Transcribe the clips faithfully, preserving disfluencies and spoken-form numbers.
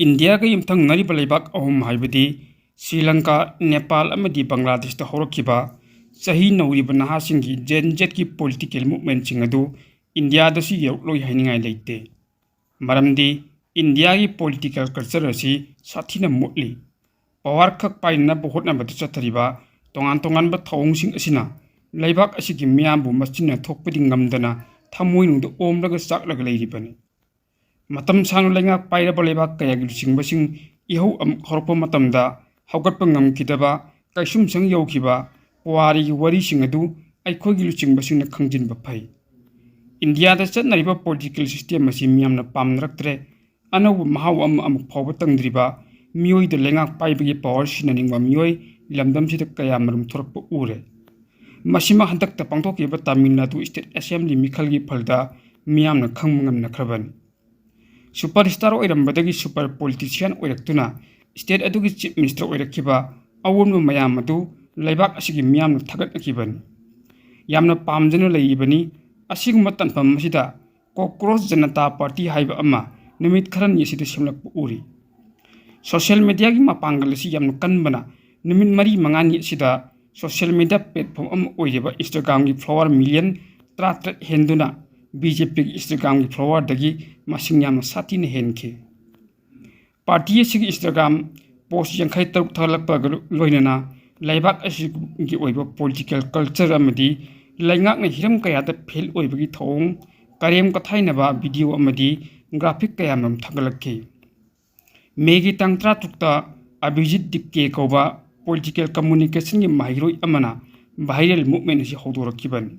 ꯏꯟꯗꯤꯌꯥꯒ ꯌꯨꯝꯊꯪꯅꯔꯤꯕ ꯂꯩꯕꯥꯛ ꯑꯍꯨꯝ ꯍꯥꯏꯕꯗꯤ ꯁ꯭ꯔꯤ ꯂꯪꯀꯥ, ꯅꯦꯄꯥꯜ ꯑꯃꯗꯤ ꯕꯪꯒ꯭ꯂꯥꯗꯦꯁꯇ ꯍꯧꯔꯛꯈꯤꯕ ꯆꯍꯤ ꯅꯧꯔꯤꯕ ꯅꯍꯥꯁꯤꯡꯒꯤ Gen Zꯀꯤ political movementꯁꯤꯡ ꯑꯗꯨ ꯏꯟꯗꯤꯌꯥꯗꯁꯨ ꯌꯧꯔꯛꯂꯣꯏ ꯍꯥꯏꯅꯤꯡꯉꯥꯏ ꯂꯩꯇꯦ꯫ ꯃꯔꯝꯗꯤ ꯏꯟꯗꯤꯌꯥꯒꯤ political culture ꯑꯁꯤ ꯁꯥꯊꯤꯅ ꯃꯣꯠꯂꯤ꯫ Power ꯈꯛ ꯄꯥꯏꯅꯅꯕ ꯍꯣꯠꯅꯕꯗ ꯆꯠꯊꯔꯤꯕ ꯇꯣꯉꯥꯟ ꯇꯣꯉꯥꯟꯕ ꯊꯧꯑꯣꯡꯁꯤꯡ ꯑꯁꯤꯅ ꯂꯩꯕꯥꯛ ꯑꯁꯤꯒꯤ ꯃꯤꯌꯥꯝꯕꯨ ꯃꯆꯤꯟꯅ ꯊꯣꯛꯄꯗꯤ ꯉꯝꯗꯅ ꯊꯃꯣꯏꯅꯨꯡꯗ ꯑꯣꯝꯂꯒ ꯆꯥꯛꯂꯒ ꯂꯩꯔꯤꯕꯅꯤ꯫ ꯃꯇꯝ ꯁꯥꯡꯅ ꯂꯩꯉꯥꯛ ꯄꯥꯏꯔꯕ ꯂꯩꯕꯥꯛ ꯀꯌꯥꯒꯤ ꯂꯨꯆꯤꯡꯕꯁꯤꯡ ꯏꯍꯧ ꯑꯃꯨꯛ ꯍꯧꯔꯛꯄ ꯃꯇꯝꯗ ꯍꯧꯒꯠꯄ ꯉꯝꯈꯤꯗꯕ, ꯀꯩꯁꯨꯝꯁꯪ ꯌꯧꯈꯤꯕ ꯄꯨꯋꯥꯔꯤꯒꯤ ꯋꯥꯔꯤꯁꯤꯡ ꯑꯗꯨ ꯑꯩꯈꯣꯏꯒꯤ ꯂꯨꯆꯤꯡꯕꯁꯤꯡꯅ ꯈꯪꯖꯤꯟꯕ ꯐꯩ꯫ ꯏꯟꯗꯤꯌꯥꯗ ꯆꯠꯅꯔꯤꯕ political system ꯑꯁꯤ ꯃꯤꯌꯥꯝꯅ ꯄꯥꯝꯅꯔꯛꯇ꯭ꯔꯦ꯫ ꯑꯅꯧꯕ ꯃꯍꯥꯎ ꯑꯃ ꯑꯃꯨꯛ ꯐꯥꯎꯕ ꯇꯪꯗ꯭ꯔꯤꯕ ꯃꯤꯑꯣꯏꯗ ꯂꯩꯉꯥꯛ ꯄꯥꯏꯕꯒꯤ power ꯁꯤꯟꯅꯅꯤꯡꯕ ꯃꯤꯑꯣꯏ ꯂꯝꯗꯝꯁꯤꯗ ꯀꯌꯥ ꯃꯔꯨꯝ ꯊꯣꯔꯛꯄ ꯎꯔꯦ꯫ ꯃꯁꯤꯃꯛ ꯍꯟꯗꯛꯇ ꯄꯥꯡꯊꯣꯛꯈꯤꯕ ꯇꯥꯃꯤꯜ ꯅꯥꯗꯨ state assembly ꯃꯤꯈꯜꯒꯤ ꯐꯜꯗ ꯃꯤꯌꯥꯝꯅ ꯈꯪꯕ ꯉꯝꯅꯈ꯭ꯔꯕꯅꯤ꯫ Superstar ꯑꯣꯏꯔꯝꯕꯗꯒꯤ super politician ꯑꯣꯏꯔꯛꯇꯨꯅ state ꯑꯗꯨꯒꯤ chief minister ꯑꯣꯏꯔꯛꯈꯤꯕ ꯑꯑꯣꯟꯕ ꯃꯌꯥꯝ ꯑꯗꯨ ꯂꯩꯕꯥꯛ ꯑꯁꯤꯒꯤ ꯃꯤꯌꯥꯝꯅ ꯊꯥꯒꯠꯅꯈꯤꯕꯅꯤ꯫ ꯌꯥꯝꯅ ꯄꯥꯝꯖꯅ ꯂꯩꯔꯤꯕꯅꯤ꯫ ꯑꯁꯤꯒꯨꯝꯕ ꯇꯥꯟꯐꯝ ꯑꯁꯤꯗ Cockroach Janata Party ꯍꯥꯏꯕ ꯑꯃ ꯅꯨꯃꯤꯠ ꯈꯔꯅꯤ ꯑꯁꯤꯗ ꯁꯦꯝꯂꯛꯄ ꯎꯔꯤ꯫ Social mediaꯒꯤ ꯃꯄꯥꯡꯒꯜ ꯑꯁꯤ ꯌꯥꯝꯅ ꯀꯟꯕꯅ ꯅꯨꯃꯤꯠ ꯃꯔꯤ ꯃꯉꯥꯅꯤ ꯑꯁꯤꯗ social media platform ꯑꯃ ꯑꯣꯏꯔꯤꯕ Instagramꯒꯤ follower million ꯇꯔꯥꯇꯔꯦꯠ ꯍꯦꯟꯗꯨꯅ BJPꯒꯤ Instagramꯒꯤ followerꯗꯒꯤ ꯃꯁꯤꯡ ꯌꯥꯝꯅ ꯁꯥꯊꯤꯅ ꯍꯦꯟꯈꯤ꯫ Party ꯑꯁꯤꯒꯤ Instagram post ꯌꯥꯡꯈꯩ ꯇꯔꯨꯛ ꯊꯥꯒꯠꯂꯛꯄꯒ ꯂꯣꯏꯅꯅ ꯂꯩꯕꯥꯛ ꯑꯁꯤꯒꯤ ꯑꯣꯏꯕ political culture ꯑꯃꯗꯤ ꯂꯩꯉꯥꯛꯅ ꯍꯤꯔꯝ ꯀꯌꯥꯗ fail ꯑꯣꯏꯕꯒꯤ ꯊꯧꯑꯣꯡ, ꯀꯔꯦꯝ ꯀꯊꯥꯏꯅꯕ video ꯑꯃꯗꯤ graphic ꯀꯌꯥꯃꯔꯨꯝ ꯊꯥꯒꯠꯂꯛꯈꯤ꯫ Mayꯒꯤ ꯇꯥꯡ ꯇꯔꯥꯇꯔꯨꯛꯇ ꯑꯚꯤꯖꯤꯠ ꯗꯤꯞꯀꯦ ꯀꯧꯕ political communicationꯒꯤ ꯃꯍꯩꯔꯣꯏ ꯑꯃꯅ viral movement ꯑꯁꯤ ꯍꯧꯗꯣꯔꯛꯈꯤꯕꯅꯤ꯫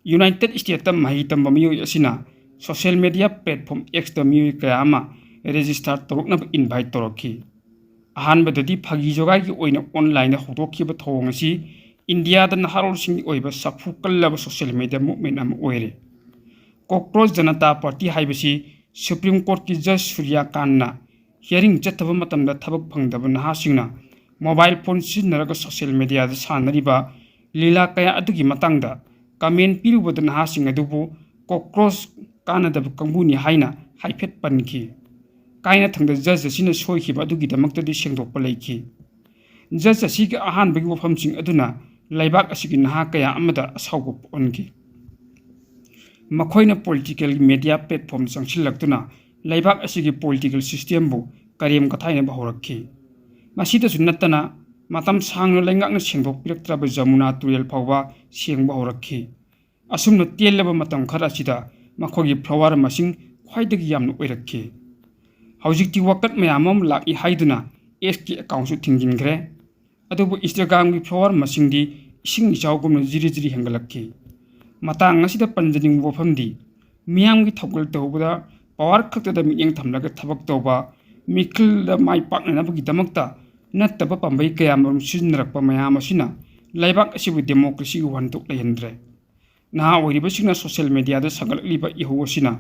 United Statesꯇ ꯃꯍꯩ ꯇꯝꯕ ꯃꯤꯑꯣꯏ ꯑꯁꯤꯅ social media platform Xꯇ ꯃꯤꯑꯣꯏ ꯀꯌꯥ ꯑꯃ register ꯇꯧꯔꯛꯅꯕ invite ꯇꯧꯔꯛꯈꯤ꯫ ꯑꯍꯥꯟꯕꯗꯗꯤ ꯐꯥꯒꯤ ꯖꯣꯒꯥꯏꯒꯤ ꯑꯣꯏꯅ onlineꯗ ꯍꯧꯗꯣꯛꯈꯤꯕ ꯊꯧꯑꯣꯡ ꯑꯁꯤ ꯏꯟꯗꯤꯌꯥꯗ ꯅꯍꯥꯔꯣꯜꯁꯤꯡꯒꯤ ꯑꯣꯏꯕ ꯁꯥꯐꯨ ꯀꯜꯂꯕ social media movement ꯑꯃ ꯑꯣꯏꯔꯦ꯫ Cockroach Janata Party ꯍꯥꯏꯕꯁꯤ Supreme Courtꯀꯤ Judge ꯁꯨꯔ꯭ꯌ ꯀꯥꯟꯠꯅ hearing ꯆꯠꯊꯕ ꯃꯇꯝꯗ ꯊꯕꯛ ꯐꯪꯗꯕ ꯅꯍꯥꯁꯤꯡꯅ mobile phone ꯁꯤꯖꯤꯟꯅꯔꯒ social mediaꯗ ꯁꯥꯟꯅꯔꯤꯕ ꯂꯤꯂꯥ ꯀꯌꯥ ꯑꯗꯨꯒꯤ ꯃꯇꯥꯡꯗ comment ꯄꯤꯔꯨꯕꯗ ꯅꯍꯥꯁꯤꯡ ꯑꯗꯨꯕꯨ cockroach ꯀꯥꯟꯅꯗꯕ ꯀꯥꯡꯕꯨꯅꯤ ꯍꯥꯏꯅ ꯍꯥꯏꯐꯦꯠ ꯄꯟꯈꯤ꯫ ꯀꯥꯏꯅꯊꯪꯗ ꯖꯖ ꯑꯁꯤꯅ ꯁꯣꯏꯈꯤꯕ ꯑꯗꯨꯒꯤꯗꯃꯛꯇꯗꯤ ꯁꯦꯡꯗꯣꯛꯄ ꯂꯩꯈꯤ꯫ ꯖꯖ ꯑꯁꯤꯒꯤ ꯑꯍꯥꯟꯕꯒꯤ ꯋꯥꯐꯝꯁꯤꯡ ꯑꯗꯨꯅ ꯂꯩꯕꯥꯛ ꯑꯁꯤꯒꯤ ꯅꯍꯥ ꯀꯌꯥ ꯑꯃꯗ ꯑꯁꯥꯎꯕ ꯄꯣꯛꯍꯟꯈꯤ꯫ ꯃꯈꯣꯏꯅ ꯄꯣꯂꯤꯇꯤꯀꯦꯜ ꯃꯦꯗꯤꯌꯥ ꯄ꯭ꯂꯦꯠꯐꯣꯝ ꯆꯪꯁꯤꯜꯂꯛꯇꯨꯅ ꯂꯩꯕꯥꯛ ꯑꯁꯤꯒꯤ ꯄꯣꯂꯤꯇꯤꯀꯦꯜ ꯁꯤꯁꯇꯦꯝꯕꯨ ꯀꯔꯦꯝ ꯀꯊꯥꯏꯅꯕ ꯍꯧꯔꯛꯈꯤ꯫ ꯃꯁꯤꯗꯁꯨ ꯅꯠꯇꯅ, ꯃꯇꯝ ꯁꯥꯡꯅ ꯂꯩꯉꯥꯛꯅ ꯁꯦꯡꯗꯣꯛꯄꯤꯔꯛꯇ꯭ꯔꯕ ꯖꯃꯨꯅꯥ ꯇꯨꯔꯦꯜ ꯐꯥꯎꯕ ꯁꯦꯡꯕ ꯍꯧꯔꯛꯈꯤ꯫ ꯑꯁꯨꯝꯅ ꯇꯦꯜꯂꯕ ꯃꯇꯝ ꯈꯔ ꯑꯁꯤꯗ ꯃꯈꯣꯏꯒꯤ ꯐꯣꯂꯣꯋꯔ ꯃꯁꯤꯡ ꯈ꯭ꯋꯥꯏꯗꯒꯤ ꯌꯥꯝꯅ ꯑꯣꯏꯔꯛꯈꯤ꯫ ꯍꯧꯖꯤꯛꯇꯤ ꯋꯥꯀꯠ ꯃꯌꯥꯝ ꯑꯃ ꯂꯥꯛꯏ ꯍꯥꯏꯗꯨꯅ ꯑꯦꯛꯁꯀꯤ ꯑꯦꯀꯥꯎꯟꯁꯨ ꯊꯤꯡꯖꯤꯟꯈ꯭ꯔꯦ꯫ ꯑꯗꯨꯕꯨ Instagram-ꯒꯤ ꯐꯣꯂꯣꯋꯔ ꯃꯁꯤꯡꯗꯤ ꯏꯁꯤꯡ ꯏꯆꯥꯎꯒꯨꯝꯅ ꯖꯤꯔꯤ ꯖꯤꯔꯤ ꯍꯦꯟꯒꯠꯂꯛꯈꯤ꯫ ꯃꯇꯥꯡ ꯑꯁꯤꯗ ꯄꯟꯖꯅꯤꯡꯕ ꯋꯥꯐꯝꯗꯤ, ꯃꯤꯌꯥꯝꯒꯤ ꯊꯧꯒꯜ ꯇꯧꯕꯗ ꯄꯋꯥꯔ ꯈꯛꯇꯗ ꯃꯤꯠꯌꯦꯡ ꯊꯝꯂꯒ ꯊꯕꯛ ꯇꯧꯕ, ꯃꯤꯈꯜꯗ ꯃꯥꯏ ꯄꯥꯛꯅꯅꯕꯒꯤꯗꯃꯛꯇ ꯅꯠꯇꯕ ꯄꯥꯝꯕꯩ ꯀꯌꯥꯃꯔꯨꯝ ꯁꯤꯖꯤꯟꯅꯔꯛꯄ ꯃꯌꯥꯝ ꯑꯁꯤꯅ ꯂꯩꯕꯥꯛ ꯑꯁꯤꯕꯨ ꯗꯦꯃꯣꯀ꯭ꯔꯦꯁꯤꯒꯤ ꯋꯥꯍꯟꯊꯣꯛ ꯂꯩꯍꯟꯗ꯭ꯔꯦ꯫ ꯅꯍꯥ ꯑꯣꯏꯔꯤꯕꯁꯤꯡꯅ ꯁꯣꯁꯤꯌꯦꯜ ꯃꯦꯗꯤꯌꯥꯗ ꯁꯥꯒꯠꯂꯛꯂꯤꯕ ꯏꯍꯧ ꯑꯁꯤꯅ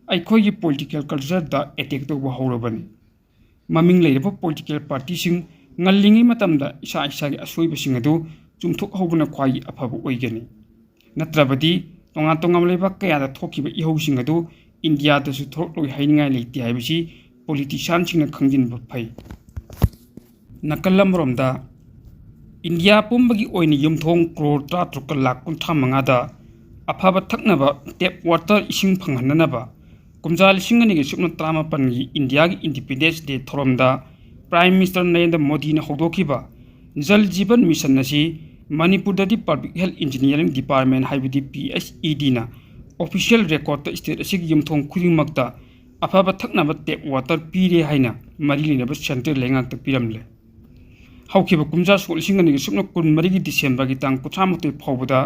ꯑꯩꯈꯣꯏꯒꯤ ꯄꯣꯂꯤꯇꯤꯀꯦꯜ ꯀꯜꯆꯔꯗ ꯑꯦꯇꯦꯛ ꯇꯧꯕ ꯍꯧꯔꯕꯅꯤ꯫ ꯃꯃꯤꯡ ꯂꯩꯔꯕ ꯄꯣꯂꯤꯇꯤꯀꯦꯜ ꯄꯥꯔꯇꯤꯁꯤꯡ ꯉꯜꯂꯤꯉꯩ ꯃꯇꯝꯗ ꯏꯁꯥ ꯏꯁꯥꯒꯤ ꯑꯁꯣꯏꯕꯁꯤꯡ ꯑꯗꯨ ꯆꯨꯝꯊꯣꯛꯍꯧꯕꯅ ꯈ꯭ꯋꯥꯏꯒꯤ ꯑꯐꯕ ꯑꯣꯏꯒꯅꯤ꯫ ꯅꯠꯇ꯭ꯔꯕꯗꯤ ꯇꯣꯉꯥꯟ ꯇꯣꯉꯥꯟꯕ ꯂꯩꯕꯥꯛ ꯀꯌꯥꯗ ꯊꯣꯛꯈꯤꯕ ꯏꯍꯧꯁꯤꯡ ꯑꯗꯨ ꯏꯟꯗꯤꯌꯥꯗꯁꯨ ꯊꯣꯛꯂꯛꯂꯣꯏ ꯍꯥꯏꯅꯤꯡꯉꯥꯏ ꯂꯩꯇꯦ ꯍꯥꯏꯕꯁꯤ ꯄꯣꯂꯤꯇꯤꯁꯤꯌꯥꯟꯁꯤꯡꯅ ꯈꯪꯖꯤꯟꯕ ꯐꯩ꯫ ꯅꯥꯀꯜ ꯑꯃꯔꯣꯝꯗ, ꯏꯟꯗꯤꯌꯥ ꯄꯨꯝꯕꯒꯤ ꯑꯣꯏꯅ ꯌꯨꯝꯊꯣꯡ ꯀ꯭ꯔꯣꯔ ꯇꯔꯥꯇꯔꯨꯛꯀ ꯂꯥꯈ ꯀꯨꯟꯊ꯭ꯔꯥ ꯃꯉꯥꯗ ꯑꯐꯕ ꯊꯛꯅꯕ ꯇꯦꯞ ꯋꯥꯇꯔ ꯏꯁꯤꯡ ꯐꯪꯍꯟꯅꯅꯕ ꯀꯨꯝꯖꯥ ꯂꯤꯁꯤꯡ ꯑꯅꯤꯒ ꯁꯨꯞꯅ ꯇꯔꯥꯃꯥꯄꯟꯒꯤ ꯏꯟꯗꯤꯌꯥꯒꯤ ꯏꯟꯗꯤꯄꯦꯟꯗꯦꯟꯁ ꯗꯦ ꯊꯧꯔꯝꯗ ꯄ꯭ꯔꯥꯏꯝ ꯃꯤꯅꯤꯁꯇꯔ ꯅꯔꯦꯟꯗ꯭ꯔ ꯃꯣꯗꯤꯅ ꯍꯧꯗꯣꯛꯈꯤꯕ ꯖꯜ ꯖꯤꯕꯟ ꯃꯤꯁꯟ ꯑꯁꯤ ꯃꯅꯤꯄꯨꯔꯗꯗꯤ ꯄꯕ꯭ꯂꯤꯛ ꯍꯦꯜꯊ ꯏꯟꯖꯤꯅꯤꯌꯥꯔꯤꯡ ꯗꯤꯄꯥꯔꯠꯃꯦꯟ, ꯍꯥꯏꯕꯗꯤ P H E ꯗꯤꯅ official ꯔꯦꯀꯣꯔꯗꯇ state ꯑꯁꯤꯒꯤ ꯌꯨꯝꯊꯣꯡ ꯈꯨꯗꯤꯡꯃꯛꯇ ꯑꯐꯕ ꯊꯛꯅꯕ ꯇꯦꯞ ꯋꯥꯇꯔ ꯄꯤꯔꯦ ꯍꯥꯏꯅ ꯃꯔꯤ ꯂꯩꯅꯕ ꯁꯦꯟꯇ꯭ꯔꯦꯜ ꯂꯩꯉꯥꯛꯇ ꯄꯤꯔꯝꯂꯦ꯫ ꯍꯧꯈꯤꯕ ꯀꯨꯝꯖꯥ ꯁꯣꯛ ꯂꯤꯁꯤꯡ ꯑꯅꯤꯒ ꯁꯨꯞꯅ ꯀꯨꯟꯃꯔꯤꯒꯤ ꯗꯤꯁꯦꯝꯕꯔꯒꯤ ꯇꯥꯡ ꯀꯨꯟꯊ꯭ꯔꯥ ꯃꯥꯊꯣꯏ ꯐꯥꯎꯕꯗ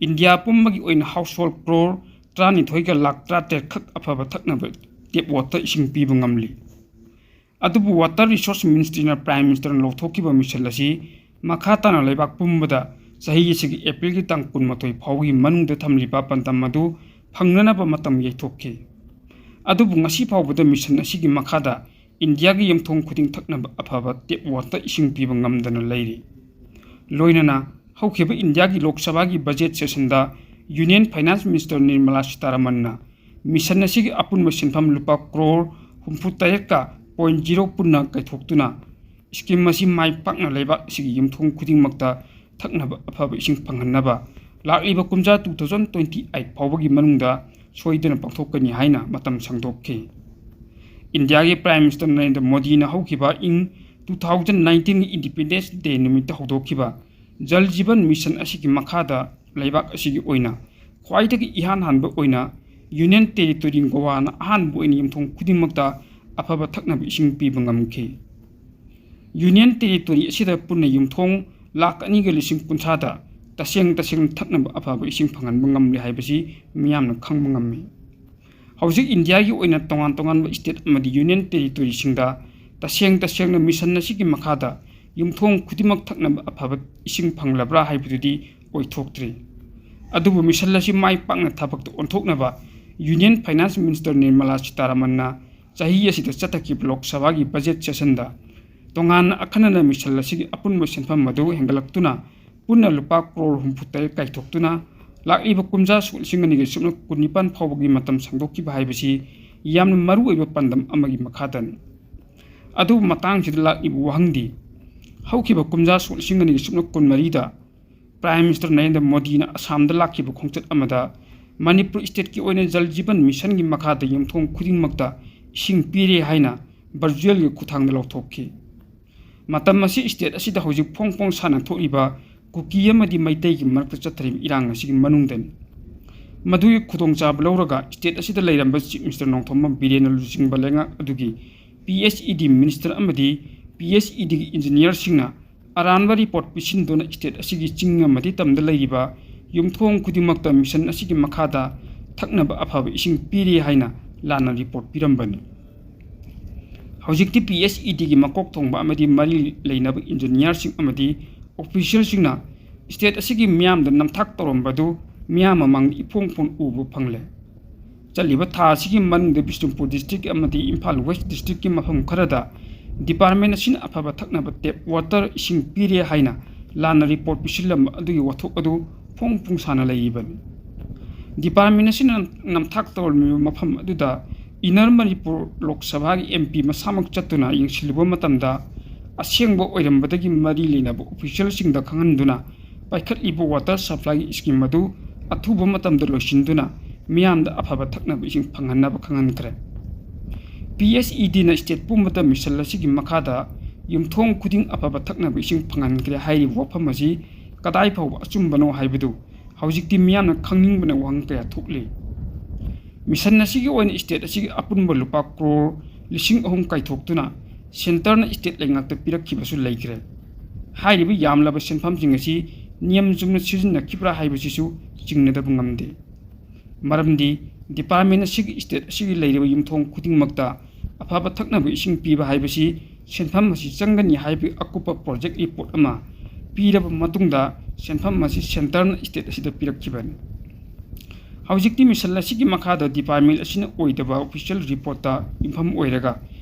ꯏꯟꯗꯤꯌꯥ ꯄꯨꯝꯕꯒꯤ ꯑꯣꯏꯅ ꯍꯥꯎꯁꯍꯣꯜ ꯀ꯭ꯔꯣꯔ ꯇꯔꯥꯅꯤꯊꯣꯏꯒ ꯂꯥꯈ ꯇꯔꯥꯇꯔꯦꯠ ꯈꯛ ꯑꯐꯕ ꯊꯛꯅꯕ ꯇꯦꯞ ꯋꯥꯇꯔ ꯏꯁꯤꯡ ꯄꯤꯕ ꯉꯝꯂꯤ꯫ ꯑꯗꯨꯕꯨ ꯋꯥꯇꯔ ꯔꯤꯁꯣꯔꯁ ꯃꯤꯅꯤꯁꯇ꯭ꯔꯤꯅ ꯄ꯭ꯔꯥꯏꯝ ꯃꯤꯅꯤꯁꯇꯔꯅ ꯂꯧꯊꯣꯛꯈꯤꯕ ꯃꯤꯁꯟ ꯑꯁꯤ ꯃꯈꯥ ꯇꯥꯅ ꯂꯩꯕꯥꯛ ꯄꯨꯝꯕꯗ ꯆꯍꯤ ꯑꯁꯤꯒꯤ ꯑꯦꯄ꯭ꯔꯤꯜꯒꯤ ꯇꯥꯡ ꯀꯨꯟꯃꯥꯊꯣꯏ ꯐꯥꯎꯒꯤ ꯃꯅꯨꯡꯗ ꯊꯝꯂꯤꯕ ꯄꯥꯟꯗꯝ ꯑꯗꯨ ꯐꯪꯅꯅꯕ ꯃꯇꯝ ꯌꯩꯊꯣꯛꯈꯤ꯫ ꯑꯗꯨꯕꯨ ꯉꯁꯤ ꯐꯥꯎꯕꯗ ꯃꯤꯁꯟ ꯑꯁꯤꯒꯤ ꯃꯈꯥꯗ ꯏꯟꯗꯤꯌꯥꯒꯤ ꯌꯨꯝꯊꯣꯡ ꯈꯨꯗꯤꯡ ꯊꯛꯅꯕ ꯑꯐꯕ ꯇꯦꯞ ꯋꯥꯇꯔ ꯏꯁꯤꯡ ꯄꯤꯕ ꯉꯝꯗꯅ ꯂꯩꯔꯤ꯫ ꯂꯣꯏꯅꯅ ꯍꯧꯈꯤꯕ ꯏꯟꯗꯤꯌꯥꯒꯤ ꯂꯣꯛ ꯁꯚꯥꯒꯤ ꯕꯖꯦꯠ ꯁꯦꯁꯟꯗ ꯌꯨꯅꯤꯌꯟ ꯐꯥꯏꯅꯥꯟꯁ ꯃꯤꯅꯤꯁꯇꯔ ꯅꯤꯔꯃꯂꯥ ꯁꯤꯇꯥꯔꯥꯃꯟꯅ ꯃꯤꯁꯟ ꯑꯁꯤꯒꯤ ꯑꯄꯨꯟꯕ ꯁꯦꯟꯐꯝ ꯂꯨꯄꯥ ꯀ꯭ꯔꯣꯔ ꯍꯨꯝꯐꯨ ꯇꯔꯦꯠꯀ ꯄꯣꯏꯟ ꯖꯤꯔꯣ ꯄꯨꯟꯅ ꯀꯥꯏꯊꯣꯛꯇꯨꯅ ꯁ꯭ꯀꯤꯝ ꯑꯁꯤ ꯃꯥꯏ ꯄꯥꯛꯅ ꯂꯩꯕꯥꯛ ꯑꯁꯤꯒꯤ ꯌꯨꯝꯊꯣꯡ ꯈꯨꯗꯤꯡꯃꯛꯇ ꯊꯛꯅꯕ ꯑꯐꯕ ꯏꯁꯤꯡ ꯐꯪꯍꯟꯅꯕ ꯂꯥꯛꯂꯤꯕ ꯀꯨꯝꯖꯥ two thousand twenty eight ꯐꯥꯎꯕꯒꯤ ꯃꯅꯨꯡꯗ ꯁꯣꯏꯗꯅ ꯄꯥꯡꯊꯣꯛꯀꯅꯤ ꯍꯥꯏꯅ ꯃꯇꯝ ꯁꯥꯡꯗꯣꯛꯈꯤ꯫ ꯏꯟꯗꯤꯌꯥꯒꯤ Prime Minister ꯅꯔꯦꯟꯗ꯭ꯔ ꯃꯣꯗꯤꯅ ꯍꯧꯈꯤꯕ ꯏꯪ two thousand nineteenꯒꯤ Independence Day ꯅꯨꯃꯤꯠꯇ ꯍꯧꯗꯣꯛꯈꯤꯕ ꯖꯜ ꯖꯤꯕꯟ ꯃꯤꯁꯟ ꯑꯁꯤꯒꯤ ꯃꯈꯥꯗ ꯂꯩꯕꯥꯛ ꯑꯁꯤꯒꯤ ꯑꯣꯏꯅ ꯈ꯭ꯋꯥꯏꯗꯒꯤ ꯏꯍꯥꯟ ꯍꯥꯟꯕ ꯑꯣꯏꯅ Union Territory ꯒꯣꯋꯥꯅ ꯑꯍꯥꯟꯕ ꯑꯣꯏꯅ ꯌꯨꯝꯊꯣꯡ ꯈꯨꯗꯤꯡꯃꯛꯇ ꯑꯐꯕ ꯊꯛꯅꯕ ꯏꯁꯤꯡ ꯄꯤꯕ ꯉꯝꯈꯤ꯫ Union Territory ꯑꯁꯤꯗ ꯄꯨꯟꯅ ꯌꯨꯝꯊꯣꯡ ꯂꯥꯈ ꯑꯅꯤꯒ ꯂꯤꯁꯤꯡ ꯀꯨꯟꯊ꯭ꯔꯥꯗ ꯇꯁꯦꯡ ꯇꯁꯦꯡꯅ ꯊꯛꯅꯕ ꯑꯐꯕ ꯏꯁꯤꯡ ꯐꯪꯍꯟꯕ ꯉꯝꯂꯦ ꯍꯥꯏꯕꯁꯤ ꯃꯤꯌꯥꯝꯅ ꯈꯪꯕ ꯉꯝꯃꯤ꯫ ꯍꯧꯖꯤꯛ ꯏꯟꯗꯤꯌꯥꯒꯤ ꯑꯣꯏꯅ ꯇꯣꯉꯥꯟ ꯇꯣꯉꯥꯟꯕ state ꯑꯃꯗꯤ Union Territoryꯁꯤꯡꯗ ꯇꯁꯦꯡ ꯇꯁꯦꯡꯅ ꯃꯤꯁꯟ ꯑꯁꯤꯒꯤ ꯃꯈꯥꯗ ꯌꯨꯝꯊꯣꯡ ꯈꯨꯗꯤꯡꯃꯛ ꯊꯛꯅꯕ ꯑꯐꯕ ꯏꯁꯤꯡ ꯐꯪꯂꯕ꯭ꯔꯥ ꯍꯥꯏꯕꯗꯨꯗꯤ ꯑꯣꯏꯊꯣꯛꯇ꯭ꯔꯤ꯫ ꯑꯗꯨꯕꯨ ꯃꯤꯁꯟ ꯑꯁꯤ ꯃꯥꯏ ꯄꯥꯛꯅ ꯊꯕꯛꯇ ꯑꯣꯟꯊꯣꯛꯅꯕ Union Finance Minister ꯅꯤꯔꯃꯂꯥ ꯁꯤꯇꯥꯔꯥꯃꯟꯅ ꯆꯍꯤ ꯑꯁꯤꯗ ꯆꯠꯊꯈꯤꯕ ꯂꯣꯛ ꯁꯚꯥꯒꯤ budget sessionꯗ ꯇꯣꯉꯥꯟꯅ ꯑꯈꯟꯅꯅ ꯃꯤꯁꯟ ꯑꯁꯤꯒꯤ ꯑꯄꯨꯟꯕ ꯁꯦꯟꯐꯝ ꯑꯗꯨ ꯍꯦꯟꯒꯠꯂꯛꯇꯨꯅ ꯄꯨꯟꯅ ꯂꯨꯄꯥ ꯀ꯭ꯔꯣꯔ ꯍꯨꯝꯐꯨ ꯇꯔꯦꯠ ꯀꯥꯏꯊꯣꯛꯇꯨꯅ ꯂꯥꯛꯂꯤꯕ ꯀꯨꯝꯖꯥ ꯁꯣꯛ ꯂꯤꯁꯤꯡ ꯑꯅꯤꯒ ꯁꯨꯞꯅ ꯀꯨꯟꯅꯤꯄꯥꯟ ꯐꯥꯎꯕꯒꯤ ꯃꯇꯝ ꯁꯥꯡꯗꯣꯛꯈꯤꯕ ꯍꯥꯏꯕꯁꯤ ꯌꯥꯝꯅ ꯃꯔꯨꯑꯣꯏꯕ ꯄꯥꯟꯗꯝ ꯑꯃꯒꯤ ꯃꯈꯥꯗꯅꯤ꯫ ꯑꯗꯨꯕꯨ ꯃꯇꯥꯡꯁꯤꯗ ꯂꯥꯛꯂꯤꯕ ꯋꯥꯍꯪꯗꯤ, ꯍꯧꯈꯤꯕ ꯀꯨꯝꯖꯥ ꯁꯣꯛ ꯂꯤꯁꯤꯡ ꯑꯅꯤꯒ ꯁꯨꯞꯅ ꯀꯨꯟꯃꯔꯤꯗ Prime Minister ꯅꯔꯦꯟꯗ꯭ꯔ ꯃꯣꯗꯤꯅ ꯑꯁꯥꯝꯗ ꯂꯥꯛꯈꯤꯕ ꯈꯣꯡꯆꯠ ꯑꯃꯗ ꯃꯅꯤꯄꯨꯔ stateꯀꯤ ꯑꯣꯏꯅ ꯖꯜ ꯖꯤꯕꯟ ꯃꯤꯁꯟꯒꯤ ꯃꯈꯥꯗ ꯌꯨꯝꯊꯣꯡ ꯈꯨꯗꯤꯡꯃꯛꯇ ꯏꯁꯤꯡ ꯄꯤꯔꯦ ꯍꯥꯏꯅ virtualꯒꯤ ꯈꯨꯠꯊꯥꯡꯗ ꯂꯥꯎꯊꯣꯛꯈꯤ꯫ ꯃꯇꯝ ꯑꯁꯤ state ꯑꯁꯤꯗ ꯍꯧꯖꯤꯛ ꯐꯣꯡ ꯐꯣꯡ ꯁꯥꯅ ꯊꯣꯛꯂꯤꯕ ꯀꯨꯀꯤ ꯑꯃꯗꯤ ꯃꯩꯇꯩꯒꯤ ꯃꯔꯛꯇ ꯆꯠꯊꯔꯤꯕ ꯏꯔꯥꯡ ꯑꯁꯤꯒꯤ ꯃꯅꯨꯡꯗꯅꯤ꯫ ꯃꯗꯨꯒꯤ ꯈꯨꯗꯣꯡꯆꯥꯕ ꯂꯧꯔꯒ state ꯑꯁꯤꯗ ꯂꯩꯔꯝꯕ Chief Minister ꯅꯣꯡꯊꯣꯝꯕꯝ ꯕꯤꯔꯦꯟꯅ ꯂꯨꯆꯤꯡꯕ ꯂꯩꯉꯥꯛ ꯑꯗꯨꯒꯤ P H E D minister ꯑꯃꯗꯤ P H E Dꯒꯤ engineerꯁꯤꯡꯅ ꯑꯔꯥꯟꯕ report ꯄꯤꯁꯤꯟꯗꯨꯅ state ꯑꯁꯤꯒꯤ ꯆꯤꯡ ꯑꯃꯗꯤ ꯇꯝꯗ ꯂꯩꯔꯤꯕ ꯌꯨꯝꯊꯣꯡ ꯈꯨꯗꯤꯡꯃꯛꯇ ꯃꯤꯁꯟ ꯑꯁꯤꯒꯤ ꯃꯈꯥꯗ ꯊꯛꯅꯕ ꯑꯐꯕ ꯏꯁꯤꯡ ꯄꯤꯔꯤ ꯍꯥꯏꯅ ꯂꯥꯟꯅ report ꯄꯤꯔꯝꯕꯅꯤ꯫ ꯍꯧꯖꯤꯛꯇꯤ P H E Dꯒꯤ ꯃꯀꯣꯛ ꯊꯣꯡꯕ ꯑꯃꯗꯤ ꯃꯔꯤ ꯂꯩꯅꯕ engineerꯁꯤꯡ ꯑꯃꯗꯤ officialꯁꯤꯡꯅ state ꯑꯁꯤꯒꯤ ꯃꯤꯌꯥꯝꯗ ꯅꯝꯊꯥꯛ ꯇꯧꯔꯝꯕꯗꯨ ꯃꯤꯌꯥꯝ ꯃꯃꯥꯡꯗ ꯏꯐꯣꯡ ꯐꯣꯡ ꯎꯕ ꯐꯪꯂꯦ꯫ ꯆꯠꯂꯤꯕ ꯊꯥ ꯑꯁꯤꯒꯤ ꯃꯅꯨꯡꯗ ꯕꯤꯁꯅꯨꯄꯨꯔ district ꯑꯃꯗꯤ ꯏꯝꯐꯥꯜ West districtꯀꯤ ꯃꯐꯝ ꯈꯔꯗ department ꯑꯁꯤꯅ ꯑꯐꯕ ꯊꯛꯅꯕ tap water ꯏꯁꯤꯡ ꯄꯤꯔꯦ ꯍꯥꯏꯅ ꯂꯥꯟꯅ report ꯄꯤꯁꯤꯜꯂꯝꯕ ꯑꯗꯨꯒꯤ ꯋꯥꯊꯣꯛ ꯑꯗꯨ ꯐꯣꯡ ꯐꯣꯡ ꯁꯥꯅ ꯂꯩꯔꯤꯕꯅꯤ꯫ Department ꯑꯁꯤꯅ ꯅꯝꯊꯥꯛ ꯇꯧꯔꯝꯃꯤꯕ ꯃꯐꯝ ꯑꯗꯨꯗ ꯏꯟꯅꯔ ꯃꯅꯤꯄꯨꯔ ꯂꯣꯛ ꯁꯚꯥꯒꯤ M P ꯃꯁꯥꯃꯛ ꯆꯠꯇꯨꯅ ꯌꯦꯡꯁꯤꯜꯂꯨꯕ ꯃꯇꯝꯗ, ꯑꯁꯦꯡꯕ ꯑꯣꯏꯔꯝꯕꯗꯒꯤ ꯃꯔꯤ ꯂꯩꯅꯕ officialꯁꯤꯡꯗ ꯈꯪꯍꯟꯗꯨꯅ ꯄꯥꯏꯈꯠꯂꯤꯕ water supplyꯒꯤ scheme ꯑꯗꯨ ꯑꯊꯨꯕ ꯃꯇꯝꯗ ꯂꯣꯏꯁꯤꯟꯗꯨꯅ ꯃꯤꯌꯥꯝꯗ ꯑꯐꯕ ꯊꯛꯅꯕ ꯏꯁꯤꯡ ꯐꯪꯍꯟꯅꯕ ꯈꯪꯍꯟꯈ꯭ꯔꯦ꯫ P S E Dꯅ state ꯄꯨꯝꯕꯗ mission ꯑꯁꯤꯒꯤ ꯃꯈꯥꯗ ꯌꯨꯝꯊꯣꯡ ꯈꯨꯗꯤꯡ ꯑꯐꯕ ꯊꯛꯅꯕ ꯏꯁꯤꯡ ꯐꯪꯍꯟꯈ꯭ꯔꯦ ꯍꯥꯏꯔꯤꯕ ꯋꯥꯐꯝ ꯑꯁꯤ ꯀꯗꯥꯏ ꯐꯥꯎꯕ ꯑꯆꯨꯝꯕꯅꯣ ꯍꯥꯏꯕꯗꯨ ꯍꯧꯖꯤꯛꯇꯤ ꯃꯤꯌꯥꯝꯅ ꯈꯪꯅꯤꯡꯕꯅ ꯋꯥꯍꯪ ꯀꯌꯥ ꯊꯣꯛꯂꯤ꯫ Mission ꯑꯁꯤꯒꯤ ꯑꯣꯏꯅ state ꯑꯁꯤꯒꯤ ꯑꯄꯨꯟꯕ ꯂꯨꯄꯥ ꯀ꯭ꯔꯣꯔ ꯂꯤꯁꯤꯡ ꯑꯍꯨꯝ ꯀꯥꯏꯊꯣꯛꯇꯨꯅ centreꯅ state ꯂꯩꯉꯥꯛꯇ ꯄꯤꯔꯛꯈꯤꯕꯁꯨ ꯂꯩꯈ꯭ꯔꯦ꯫ ꯍꯥꯏꯔꯤꯕ ꯌꯥꯝꯂꯕ ꯁꯦꯟꯐꯝꯁꯤꯡ ꯑꯁꯤ ꯅꯤꯌꯝ ꯆꯨꯝꯅ ꯁꯤꯖꯤꯟꯅꯈꯤꯕ꯭ꯔꯥ ꯍꯥꯏꯕꯁꯤꯁꯨ ꯆꯤꯡꯅꯗꯕ ꯉꯝꯗꯦ꯫ ꯃꯔꯝꯗꯤ department ꯑꯁꯤꯒꯤ state ꯑꯁꯤꯒꯤ ꯂꯩꯔꯤꯕ ꯌꯨꯝꯊꯣꯡ ꯈꯨꯗꯤꯡꯃꯛꯇ ꯑꯐꯕ ꯊꯛꯅꯕ ꯏꯁꯤꯡ ꯄꯤꯕ ꯍꯥꯏꯕꯁꯤ ꯁꯦꯟꯐꯝ ꯑꯁꯤ ꯆꯪꯒꯅꯤ ꯍꯥꯏꯕꯒꯤ ꯑꯀꯨꯞꯄ project report ꯑꯃ ꯄꯤꯔꯕ ꯃꯇꯨꯡꯗ ꯁꯦꯟꯐꯝ ꯑꯁꯤ centreꯅ state ꯑꯁꯤꯗ ꯄꯤꯔꯛꯈꯤꯕꯅꯤ꯫ ꯍꯧꯖꯤꯛꯇꯤ mission ꯑꯁꯤꯒꯤ ꯃꯈꯥꯗ department ꯑꯁꯤꯅ ꯑꯣꯏꯗꯕ official reportꯇ ꯌꯨꯝꯐꯝ ꯑꯣꯏꯔꯒ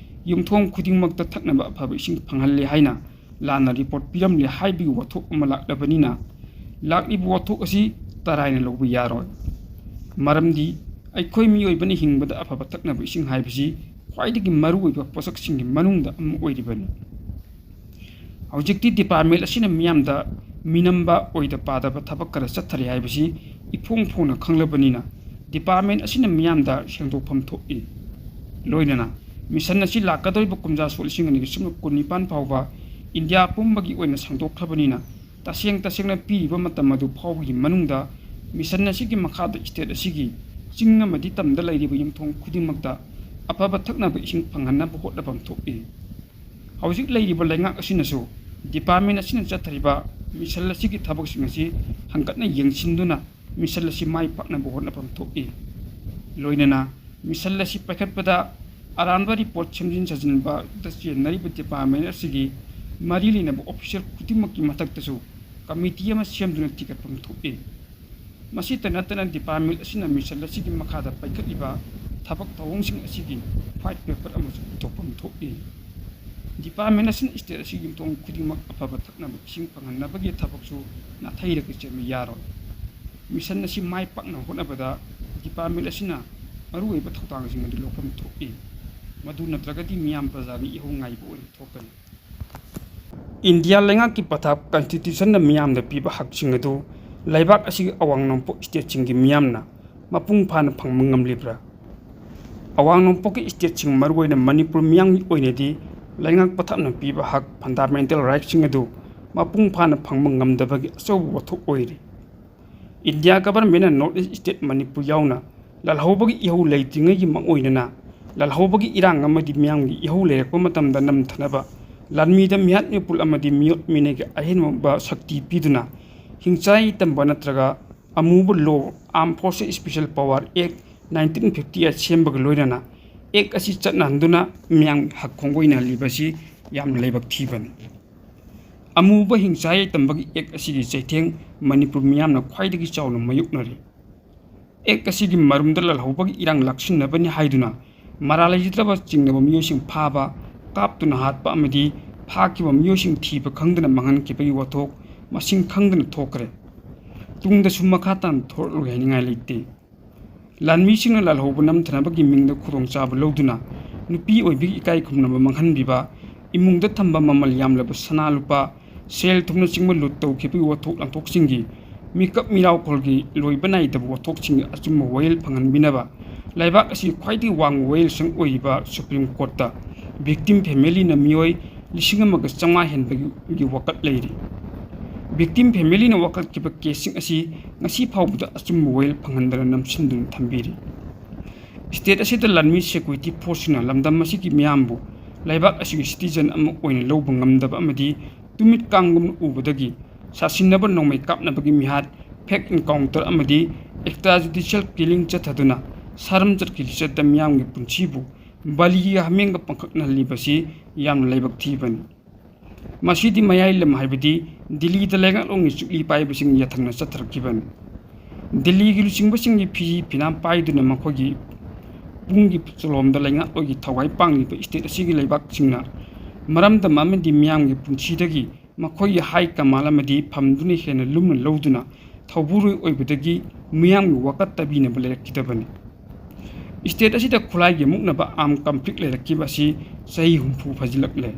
ꯌꯨꯝꯊꯣꯡ ꯈꯨꯗꯤꯡꯃꯛꯇ ꯊꯛꯅꯕ ꯑꯐꯕ ꯏꯁꯤꯡ ꯐꯪꯍꯜꯂꯦ ꯍꯥꯏꯅ ꯂꯥꯟꯅ report ꯄꯤꯔꯝꯂꯦ ꯍꯥꯏꯕꯒꯤ ꯋꯥꯊꯣꯛ ꯑꯃ ꯂꯥꯛꯂꯕꯅꯤꯅ, ꯂꯥꯛꯂꯤꯕ ꯋꯥꯊꯣꯛ ꯑꯁꯤ ꯇꯔꯥꯏꯅ ꯂꯧꯕ ꯌꯥꯔꯣꯏ꯫ ꯃꯔꯝꯗꯤ ꯑꯩꯈꯣꯏ ꯃꯤꯑꯣꯏꯕꯅ ꯍꯤꯡꯕꯗ ꯑꯐꯕ ꯊꯛꯅꯕ ꯏꯁꯤꯡ ꯍꯥꯏꯕꯁꯤ ꯈ꯭ꯋꯥꯏꯗꯒꯤ ꯃꯔꯨꯑꯣꯏꯕ ꯄꯣꯠꯁꯛꯁꯤꯡꯒꯤ ꯃꯅꯨꯡꯗ ꯑꯃ ꯑꯣꯏꯔꯤꯕꯅꯤ꯫ ꯍꯧꯖꯤꯛꯇꯤ department ꯑꯁꯤꯅ ꯃꯤꯌꯥꯝꯗ ꯃꯤꯅꯝꯕ, ꯑꯣꯏꯗ ꯄꯥꯗꯕ ꯊꯕꯛ ꯈꯔ ꯆꯠꯊꯔꯤ ꯍꯥꯏꯕꯁꯤ ꯏꯐꯣꯡ ꯐꯣꯡꯅ ꯈꯪꯂꯕꯅꯤꯅ, department ꯑꯁꯤꯅ ꯃꯤꯌꯥꯝꯗ ꯁꯦꯡꯗꯣꯛꯐꯝ ꯊꯣꯛꯏ꯫ ꯂꯣꯏꯅꯅ mission ꯑꯁꯤ ꯂꯥꯛꯀꯗꯧꯔꯤꯕ ꯀꯨꯝꯖꯥ ꯁꯣꯛ ꯂꯤꯁꯤꯡ ꯑꯅꯤꯒ ꯁꯨꯞꯅ ꯀꯨꯟꯅꯤꯄꯥꯟ ꯐꯥꯎꯕ ꯏꯟꯗꯤꯌꯥ ꯄꯨꯝꯕꯒꯤ ꯑꯣꯏꯅ ꯁꯥꯡꯗꯣꯛꯈ꯭ꯔꯕꯅꯤꯅ, ꯇꯁꯦꯡ ꯇꯁꯦꯡꯅ ꯄꯤꯔꯤꯕ ꯃꯇꯝ ꯑꯗꯨ ꯐꯥꯎꯕꯒꯤ ꯃꯅꯨꯡꯗ mission ꯑꯁꯤꯒꯤ ꯃꯈꯥꯗ state ꯑꯁꯤꯒꯤ ꯆꯤꯡ ꯑꯃꯗꯤ ꯇꯝꯗ ꯂꯩꯔꯤꯕ ꯌꯨꯝꯊꯣꯡ ꯈꯨꯗꯤꯡꯃꯛꯇ ꯑꯐꯕ ꯊꯛꯅꯕ ꯏꯁꯤꯡ ꯐꯪꯍꯟꯅꯕ ꯍꯣꯠꯅꯐꯝ ꯊꯣꯛꯏ꯫ ꯍꯧꯖꯤꯛ ꯂꯩꯔꯤꯕ ꯂꯩꯉꯥꯛ ꯑꯁꯤꯅꯁꯨ department ꯑꯁꯤꯅ ꯆꯠꯊꯔꯤꯕ mission ꯑꯁꯤꯒꯤ ꯊꯕꯛꯁꯤꯡ ꯑꯁꯤ ꯍꯟꯒꯠꯅ ꯌꯦꯡꯁꯤꯟꯗꯨꯅ mission ꯑꯁꯤ ꯃꯥꯏ ꯄꯥꯛꯅꯕ ꯍꯣꯠꯅꯐꯝ ꯊꯣꯛꯏ꯫ ꯂꯣꯏꯅꯅ mission ꯑꯁꯤ ꯄꯥꯏꯈꯠꯄꯗ ꯑꯔꯥꯟꯕ report ꯁꯦꯝꯖꯤꯟ ꯁꯥꯖꯤꯟꯕꯗ ꯆꯦꯟꯅꯔꯤꯕ department ꯑꯁꯤꯒꯤ ꯃꯔꯤ ꯂꯩꯅꯕ official ꯈꯨꯗꯤꯡꯃꯛꯀꯤ ꯃꯊꯛꯇꯁꯨ committee ꯑꯃ ꯁꯦꯝꯗꯨꯅ ꯊꯤꯒꯠꯐꯝ ꯊꯣꯛꯏ꯫ ꯃꯁꯤꯇ ꯅꯠꯇꯅ department ꯑꯁꯤꯅ mission ꯑꯁꯤꯒꯤ ꯃꯈꯥꯗ ꯄꯥꯏꯈꯠꯂꯤꯕ ꯊꯕꯛ ꯊꯧꯑꯣꯡꯁꯤꯡ ꯑꯁꯤꯒꯤ white paper ꯑꯃꯁꯨ ꯄꯨꯊꯣꯛꯐꯝ ꯊꯣꯛꯏ꯫ Department ꯑꯁꯤꯅ state ꯑꯁꯤꯒꯤ ꯌꯨꯝꯊꯣꯡ ꯈꯨꯗꯤꯡꯃꯛ ꯑꯐꯕ ꯊꯛꯅꯕ ꯏꯁꯤꯡ ꯐꯪꯍꯟꯅꯕꯒꯤ ꯊꯕꯛꯁꯨ ꯅꯥꯊꯩꯔꯒ ꯆꯦꯟꯕ ꯌꯥꯔꯣꯏ꯫ Mission ꯑꯁꯤ ꯃꯥꯏ ꯄꯥꯛꯅ ꯍꯣꯠꯅꯕꯗ department ꯑꯁꯤꯅ ꯃꯔꯨꯑꯣꯏꯕ ꯊꯧꯗꯥꯡꯁꯤꯡ ꯑꯗꯨ ꯂꯧꯐꯝ ꯊꯣꯛꯏ꯫ ꯃꯗꯨ ꯅꯠꯇ꯭ꯔꯒꯗꯤ ꯃꯤꯌꯥꯝ ꯄ꯭ꯔꯖꯥꯒꯤ ꯏꯍꯧ ꯉꯥꯏꯕ ꯑꯣꯏꯅ ꯊꯣꯛꯀꯅꯤ꯫ ꯏꯟꯗꯤꯌꯥ ꯂꯩꯉꯥꯛꯀꯤ ꯄꯊꯥꯞ constitutionꯅ ꯃꯤꯌꯥꯝꯗ ꯄꯤꯕ ꯍꯛꯁꯤꯡ ꯑꯗꯨ ꯂꯩꯕꯥꯛ ꯑꯁꯤꯒꯤ ꯑꯋꯥꯡ ꯅꯣꯡꯄꯣꯛ stateꯁꯤꯡꯒꯤ ꯃꯤꯌꯥꯝꯅ ꯃꯄꯨꯡ ꯐꯥꯅ ꯐꯪꯕ ꯉꯝꯂꯤꯕ꯭ꯔꯥ? ꯑꯋꯥꯡ ꯅꯣꯡꯄꯣꯛꯀꯤ stateꯁꯤꯡ, ꯃꯔꯨꯑꯣꯏꯅ ꯃꯅꯤꯄꯨꯔ ꯃꯤꯌꯥꯝꯒꯤ ꯑꯣꯏꯅꯗꯤ ꯂꯩꯉꯥꯛ ꯄꯊꯥꯞꯅ ꯄꯤꯕ ꯍꯛ, fundamental rightꯁꯤꯡ ꯑꯗꯨ ꯃꯄꯨꯡ ꯐꯥꯅ ꯐꯪꯕ ꯉꯝꯗꯕꯒꯤ ꯑꯆꯧꯕ ꯋꯥꯊꯣꯛ ꯑꯣꯏꯔꯤ꯫ ꯏꯟꯗꯤꯌꯥ governmentꯅ North East state ꯃꯅꯤꯄꯨꯔ ꯌꯥꯎꯅ ꯂꯥꯜꯍꯧꯕꯒꯤ ꯏꯍꯧ ꯂꯩꯇ꯭ꯔꯤꯉꯩꯒꯤ ꯃꯑꯣꯏꯅꯅ ꯂꯥꯜꯍꯧꯕꯒꯤ ꯏꯔꯥꯡ ꯑꯃꯗꯤ ꯃꯤꯌꯥꯝꯒꯤ ꯏꯍꯧ ꯂꯩꯔꯛꯄ ꯃꯇꯝꯗ ꯅꯝꯊꯅꯕ ꯂꯥꯟꯃꯤꯗ ꯃꯤꯍꯥꯠ ꯃꯤꯄꯨꯜ ꯑꯃꯗꯤ ꯃꯤꯑꯣꯠ ꯃꯤꯅꯩꯒꯤ ꯑꯍꯦꯟꯕ ꯁꯛꯇꯤ ꯄꯤꯗꯨꯅ ꯍꯤꯡꯆꯥꯏ ꯇꯝꯕ ꯅꯠꯇ꯭ꯔꯒ ꯑꯃꯨꯕ law, Armed Forces Special Power Act nineteen fifty eight ꯁꯦꯝꯕꯒ ꯂꯣꯏꯅꯅ act ꯑꯁꯤ ꯆꯠꯅꯍꯟꯗꯨꯅ ꯃꯤꯌꯥꯝꯒꯤ ꯍꯛ ꯈꯣꯡꯒꯣꯏꯅꯍꯜꯂꯤꯕ ꯑꯁꯤ ꯌꯥꯝꯅ ꯂꯥꯏꯕꯛ ꯊꯤꯕꯅꯤ꯫ ꯑꯃꯨꯕ ꯍꯤꯡꯆꯥ ꯌꯥꯏꯇꯝꯕꯒꯤ act ꯑꯁꯤꯒꯤ ꯆꯩꯊꯦꯡ ꯃꯅꯤꯄꯨꯔ ꯃꯤꯌꯥꯝꯅ ꯈ꯭ꯋꯥꯏꯗꯒꯤ ꯆꯥꯎꯅ ꯃꯥꯌꯣꯛꯅꯔꯤ꯫ Act ꯑꯁꯤꯒꯤ ꯃꯔꯨꯝꯗ ꯂꯥꯜꯍꯧꯕꯒꯤ ꯏꯔꯥꯡ ꯂꯥꯛꯁꯤꯟꯅꯕꯅꯤ ꯍꯥꯏꯗꯨꯅ ꯃꯔꯥꯜ ꯂꯩꯖꯗ꯭ꯔꯕ ꯆꯤꯡꯅꯕ ꯃꯤꯑꯣꯏꯁꯤꯡ ꯐꯥꯕ, ꯀꯥꯞꯇꯨꯅ ꯍꯥꯠꯄ ꯑꯃꯗꯤ ꯐꯥꯈꯤꯕ ꯃꯤꯑꯣꯏꯁꯤꯡ ꯊꯤꯕ ꯈꯪꯗꯅ ꯃꯥꯡꯍꯟꯈꯤꯕꯒꯤ ꯋꯥꯊꯣꯛ ꯃꯁꯤꯡ ꯈꯪꯗꯅ ꯊꯣꯛꯈ꯭ꯔꯦ꯫ ꯇꯨꯡꯗꯁꯨ ꯃꯈꯥ ꯇꯥꯅ ꯊꯣꯛꯂꯛꯂꯣꯏ ꯍꯥꯏꯅꯤꯡꯉꯥꯏ ꯂꯩꯇꯦ꯫ ꯂꯥꯟꯃꯤꯁꯤꯡꯅ ꯂꯥꯜꯍꯧꯕ ꯅꯝꯊꯅꯕꯒꯤ ꯃꯤꯡꯗ ꯈꯨꯗꯣꯡꯆꯥꯕ ꯂꯧꯗꯨꯅ ꯅꯨꯄꯤ ꯑꯣꯏꯕꯒꯤ ꯏꯀꯥꯏ ꯈꯨꯝꯅꯕ ꯃꯥꯡꯍꯟꯕꯤꯕ, ꯏꯃꯨꯡꯗ ꯊꯝꯕ ꯃꯃꯜ ꯌꯥꯝꯂꯕ ꯁꯅꯥ ꯂꯨꯄꯥ, ꯁꯦꯜ ꯊꯨꯝꯅꯆꯤꯡꯕ ꯂꯨꯠ ꯇꯧꯈꯤꯕꯒꯤ ꯋꯥꯊꯣꯛ ꯂꯥꯟꯊꯣꯛꯁꯤꯡꯒꯤ ꯃꯤꯀꯞ ꯃꯤꯔꯥꯎꯈꯣꯜꯒꯤ ꯂꯣꯏꯕ ꯅꯥꯏꯗꯕ ꯋꯥꯊꯣꯛꯁꯤꯡꯒꯤ ꯑꯆꯨꯝꯕ ꯋꯥꯌꯦꯜ ꯐꯪꯍꯟꯕꯤꯅꯕ ꯂꯩꯕꯥꯛ ꯑꯁꯤꯒꯤ ꯈ꯭ꯋꯥꯏꯗꯒꯤ ꯋꯥꯡꯕ ꯋꯥꯌꯦꯜꯁꯪ ꯑꯣꯏꯔꯤꯕ Supreme Courtꯇ victim familyꯅ ꯃꯤꯑꯣꯏ ꯂꯤꯁꯤꯡ ꯑꯃꯒ ꯆꯥꯝꯃꯉꯥ ꯍꯦꯟꯕꯒꯤ ꯋꯥꯀꯠ ꯂꯩꯔꯤ꯫ Victim familyꯅ ꯋꯥꯀꯠꯈꯤꯕ caseꯁꯤꯡ ꯑꯁꯤ ꯉꯁꯤ ꯐꯥꯎꯕꯗ ꯑꯆꯨꯝꯕ ꯋꯥꯌꯦꯜ ꯐꯪꯍꯟꯗꯅ ꯅꯝꯁꯤꯟꯗꯨꯅ ꯊꯝꯕꯤꯔꯤ꯫ State ꯑꯁꯤꯗ ꯂꯥꯟꯃꯤ security forceꯁꯤꯡꯅ ꯂꯝꯗꯝ ꯑꯁꯤꯒꯤ ꯃꯤꯌꯥꯝꯕꯨ ꯂꯩꯕꯥꯛ ꯑꯁꯤꯒꯤ citizen ꯑꯃ ꯑꯣꯏꯅ ꯂꯧꯕ ꯉꯝꯗꯕ ꯑꯃꯗꯤ ꯇꯨꯃꯤꯠ ꯀꯥꯡꯒꯨꯝꯅ ꯎꯕꯗꯒꯤ ꯁꯥꯁꯤꯟꯅꯕ ꯅꯣꯡꯃꯩ ꯀꯥꯞꯅꯕꯒꯤ ꯃꯤꯍꯥꯠ, fake encounter ꯑꯃꯗꯤ extrajudicial killing ꯆꯠꯊꯗꯨꯅ ꯁꯥꯔꯝ ꯆꯠꯈꯤ ꯂꯤꯆꯠꯇ ꯃꯤꯌꯥꯝꯒꯤ ꯄꯨꯟꯁꯤꯕꯨ ꯕꯂꯤꯒꯤ ꯍꯥꯃꯦꯡꯒ ꯄꯪꯈꯛꯅꯍꯜꯂꯤꯕꯁꯤ ꯌꯥꯝꯅ ꯂꯥꯏꯕꯛ ꯊꯤꯕꯅꯤ꯫ ꯃꯁꯤꯗꯤ ꯃꯌꯥꯏ ꯂꯝ ꯍꯥꯏꯕꯗꯤ ꯗꯤꯜꯂꯤꯗ ꯂꯩꯉꯥꯛꯂꯣꯟꯒꯤ ꯆꯨꯛꯂꯤ ꯄꯥꯏꯕꯁꯤꯡ ꯌꯥꯊꯪꯅ ꯆꯠꯊꯔꯛꯈꯤꯕꯅꯤ꯫ ꯗꯤꯜꯂꯤꯒꯤ ꯂꯨꯆꯤꯡꯕꯁꯤꯡꯒꯤ ꯐꯤꯖꯤ ꯐꯤꯅꯥꯝ ꯄꯥꯏꯗꯨꯅ ꯃꯈꯣꯏꯒꯤ ꯄꯨꯡꯒꯤ ꯆꯣꯂꯣꯝꯗ ꯂꯩꯉꯥꯛꯂꯣꯏꯒꯤ ꯊꯋꯥꯏ ꯄꯥꯡꯂꯤꯕ state ꯑꯁꯤꯒꯤ ꯂꯩꯕꯥꯛꯁꯤꯡꯅ ꯃꯔꯝꯗꯝ ꯑꯃꯗꯤ ꯃꯤꯌꯥꯝꯒꯤ ꯄꯨꯟꯁꯤꯗꯒꯤ ꯃꯈꯣꯏꯒꯤ high command ꯑꯃꯗꯤ ꯐꯝꯗꯨꯅ ꯍꯦꯟꯅ ꯂꯨꯝꯅ ꯂꯧꯗꯨꯅ ꯊꯧꯕꯨꯔꯣꯏ ꯑꯣꯏꯕꯗꯒꯤ ꯃꯤꯌꯥꯝꯒꯤ ꯋꯥꯀꯠ ꯇꯥꯕꯤꯅꯕ ꯂꯩꯔꯛꯈꯤꯗꯕꯅꯤ꯫ State ꯑꯁꯤꯗ ꯈꯨꯠꯂꯥꯏꯒꯤ ꯃꯨꯛꯅꯕ armed conflict ꯂꯩꯔꯛꯈꯤꯕ ꯑꯁꯤ ꯆꯍꯤ ꯍꯨꯝꯐꯨ ꯐꯥꯖꯤꯜꯂꯛꯂꯦ꯫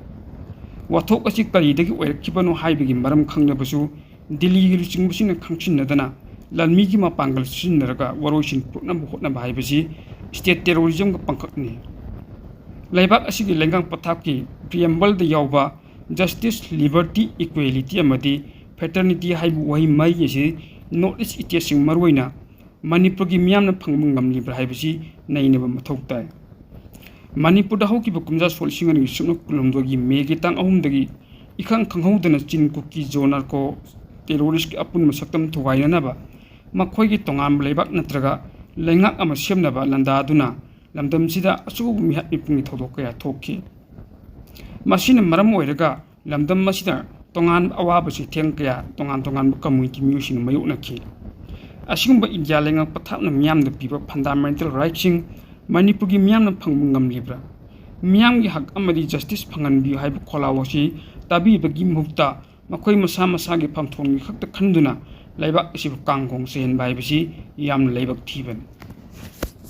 ꯋꯥꯊꯣꯛ ꯑꯁꯤ ꯀꯔꯤꯗꯒꯤ ꯑꯣꯏꯔꯛꯈꯤꯕꯅꯣ ꯍꯥꯏꯕꯒꯤ ꯃꯔꯝ ꯈꯪꯂꯕꯁꯨ, ꯗꯤꯜꯂꯤꯒꯤ ꯂꯨꯆꯤꯡꯕꯁꯤꯡꯅ ꯈꯪꯁꯤꯟꯅꯗꯅ ꯂꯥꯟꯃꯤꯒꯤ ꯃꯄꯥꯡꯒꯜ ꯁꯤꯖꯤꯟꯅꯔꯒ ꯋꯥꯔꯣꯏꯁꯤꯟ ꯄꯨꯔꯛꯅꯕ ꯍꯣꯠꯅꯕ ꯍꯥꯏꯕꯁꯤ state terrorism ꯒ ꯄꯥꯡꯈꯛꯅꯤ꯫ ꯂꯩꯕꯥꯛ ꯑꯁꯤꯒꯤ ꯂꯩꯉꯥꯛ ꯄꯊꯥꯞꯀꯤ preamble ꯗ ꯌꯥꯎꯕ justice, liberty, equality ꯑꯃꯗꯤ fraternity ꯍꯥꯏꯕ ꯋꯥꯍꯩ ꯃꯔꯤ ꯑꯁꯤ North East state ꯁꯤꯡ, ꯃꯔꯨꯑꯣꯏꯅ ꯃꯅꯤꯄꯨꯔꯒꯤ ꯃꯤꯌꯥꯝꯅ ꯐꯪꯕ ꯉꯝꯂꯤꯕ꯭ꯔꯥ ꯍꯥꯏꯕꯁꯤ ꯅꯩꯅꯕ ꯃꯊꯧ ꯇꯥꯏ꯫ ꯃꯅꯤꯄꯨꯔꯗ ꯍꯧꯈꯤꯕ ꯀꯨꯝꯖꯥ ꯁꯣꯛ ꯂꯤꯁꯤꯡ ꯑꯅꯤ ꯁꯨꯞꯅ ꯀꯨꯟꯍꯨꯝꯗꯣꯏꯒꯤ May ꯒꯤ ꯇꯥꯡ ꯑꯍꯨꯝꯗꯒꯤ ꯏꯈꯪ ꯈꯪꯍꯧꯗꯅ ꯆꯤꯟ ꯀꯨꯀꯤ ꯖꯣ ꯅꯥꯔꯀꯣ terrorist ꯀꯤ ꯑꯄꯨꯟꯕ ꯁꯛꯇꯝ ꯊꯨꯒꯥꯏꯅꯅꯕ ꯃꯈꯣꯏꯒꯤ ꯇꯣꯉꯥꯟꯕ ꯂꯩꯕꯥꯛ ꯅꯠꯇ꯭ꯔꯒ ꯂꯩꯉꯥꯛ ꯑꯃ ꯁꯦꯝꯅꯕ ꯂꯥꯟꯗꯥꯗꯨꯅ ꯂꯝꯗꯝꯁꯤꯗ ꯑꯆꯧꯕ ꯃꯤꯍꯥꯠ ꯃꯤꯄꯨꯟꯒꯤ ꯊꯧꯗꯣꯛ ꯀꯌꯥ ꯊꯣꯛꯈꯤ꯫ ꯃꯁꯤꯅ ꯃꯔꯝ ꯑꯣꯏꯔꯒ ꯂꯝꯗꯝ ꯑꯁꯤꯗ ꯇꯣꯉꯥꯟꯕ ꯑꯋꯥꯕ ꯆꯩꯊꯦꯡ ꯀꯌꯥ ꯇꯣꯉꯥꯟ ꯇꯣꯉꯥꯟꯕ community ꯃꯤꯑꯣꯏꯁꯤꯡꯅ ꯃꯥꯌꯣꯛꯅꯈꯤ꯫ ꯑꯁꯤꯒꯨꯝꯕ ꯏꯟꯗꯤꯌꯥ ꯂꯩꯉꯥꯛ ꯄꯊꯥꯞꯅ ꯃꯤꯌꯥꯝꯗ ꯄꯤꯕ fundamental right ꯁꯤꯡ ꯃꯅꯤꯄꯨꯔꯒꯤ ꯃꯤꯌꯥꯝꯅ ꯐꯪꯕ ꯉꯝꯂꯤꯕ꯭ꯔꯥ? ꯃꯤꯌꯥꯝꯒꯤ ꯍꯛ ꯑꯃꯗꯤ justice ꯐꯪꯍꯟꯕꯤꯌꯨ ꯍꯥꯏꯕ ꯈꯣꯜꯂꯥꯎ ꯑꯁꯤ ꯇꯥꯕꯤꯕꯒꯤ ꯃꯍꯨꯠꯇ ꯃꯈꯣꯏ ꯃꯁꯥ ꯃꯁꯥꯒꯤ ꯐꯝꯊꯣꯟꯒꯤ ꯈꯛꯇ ꯈꯟꯗꯨꯅ ꯂꯩꯕꯥꯛ ꯑꯁꯤꯕꯨ ꯀꯥꯡꯈꯣꯡ ꯆꯩꯍꯟꯕ ꯍꯥꯏꯕꯁꯤ ꯌꯥꯝꯅ ꯂꯥꯏꯕꯛ ꯊꯤꯕꯅꯤ꯫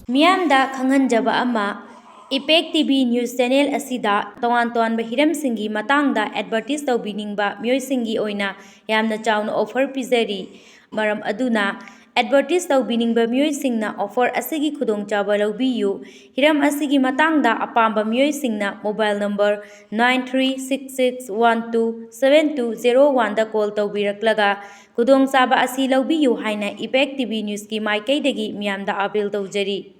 ꯃꯤꯌꯥꯝꯗ ꯈꯪꯍꯟꯖꯕ ꯑꯃ, Impact T V news channel ꯑꯁꯤꯗ ꯇꯣꯉꯥꯟ ꯇꯣꯉꯥꯟꯕ ꯍꯤꯔꯝꯁꯤꯡꯒꯤ ꯃꯇꯥꯡꯗ advertise ꯇꯧꯕꯤꯅꯤꯡꯕ ꯃꯤꯑꯣꯏꯁꯤꯡꯒꯤ ꯑꯣꯏꯅ ꯌꯥꯝꯅ ꯆꯥꯎꯅ offer ꯄꯤꯖꯔꯤ꯫ ꯃꯔꯝ ꯑꯗꯨꯅ advertise ꯇꯧꯕꯤꯅꯤꯡꯕ ꯃꯤꯑꯣꯏꯁꯤꯡꯅ offer ꯑꯁꯤꯒꯤ ꯈꯨꯗꯣꯡꯆꯥꯕ ꯂꯧꯕꯤꯌꯨ꯫ ꯍꯤꯔꯝ ꯑꯁꯤꯒꯤ ꯃꯇꯥꯡꯗ ꯑꯄꯥꯝꯕ ꯃꯤꯑꯣꯏꯁꯤꯡꯅ mobile number nine three six six one two seven two zero one ꯗ call ꯇꯧꯕꯤꯔꯛꯂꯒ ꯈꯨꯗꯣꯡꯆꯥꯕ ꯑꯁꯤ ꯂꯧꯕꯤꯌꯨ ꯍꯥꯏꯅ Impact T V news ꯀꯤ ꯃꯥꯏꯀꯩꯗꯒꯤ ꯃꯤꯌꯥꯝꯗ appeal ꯇꯧꯖꯔꯤ꯫